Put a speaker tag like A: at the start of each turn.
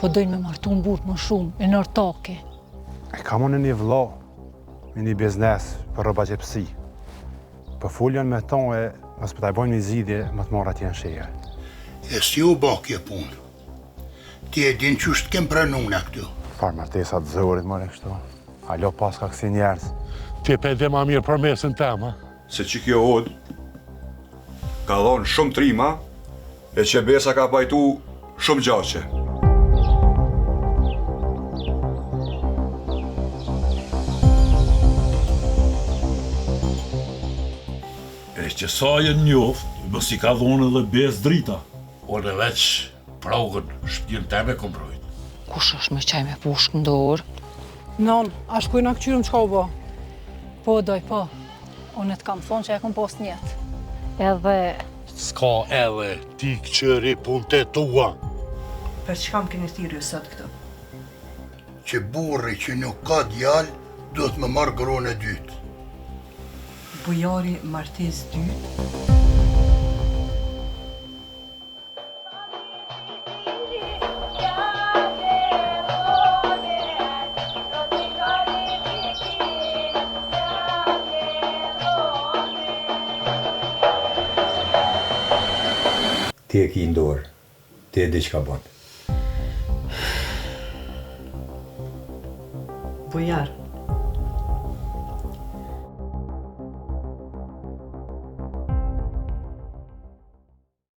A: Po dojnë me martu në burë më shumë, e në ortake.
B: E kam unë një vlla, me një biznes për rrobaqepësi. Po folën me to e mos po ta bojnë një zgjidhje më të marrë atje në sheher.
C: E si u ba kjo punë? Ti e din qysh të kem pranu na këtu.
B: Farë martesa të zorit, more kështu. Alo paska kësi njerëz.
D: Ti pe di ma mirë për mesin tem, ha?
E: Se që kjo odë ka dhonë shumë trima e që besa ka pajtu shumë gjaqe.
D: E që sa jenë njoft, mos i ka dhonë edhe besë drita. Unë veç progën, shpijën teme kom mbrojt.
A: Kush është me qaj me pushkë në dorë?
F: Non, a shkojna këqyrim çka u bo?
A: Po, doj, po. Unë të kam thonë që e kom pas nijet. Edhe...
D: S'ka edhe, ti këqyri punët e tua.
G: Për çka më keni thirrë ju sot këtu?
C: Që burri që nuk ka djalë, duhet me marrë gruan e dytë.
G: Bujari martesë dytë?
H: Ti e ki në dorë, ti e di çka bon.
G: Bujar.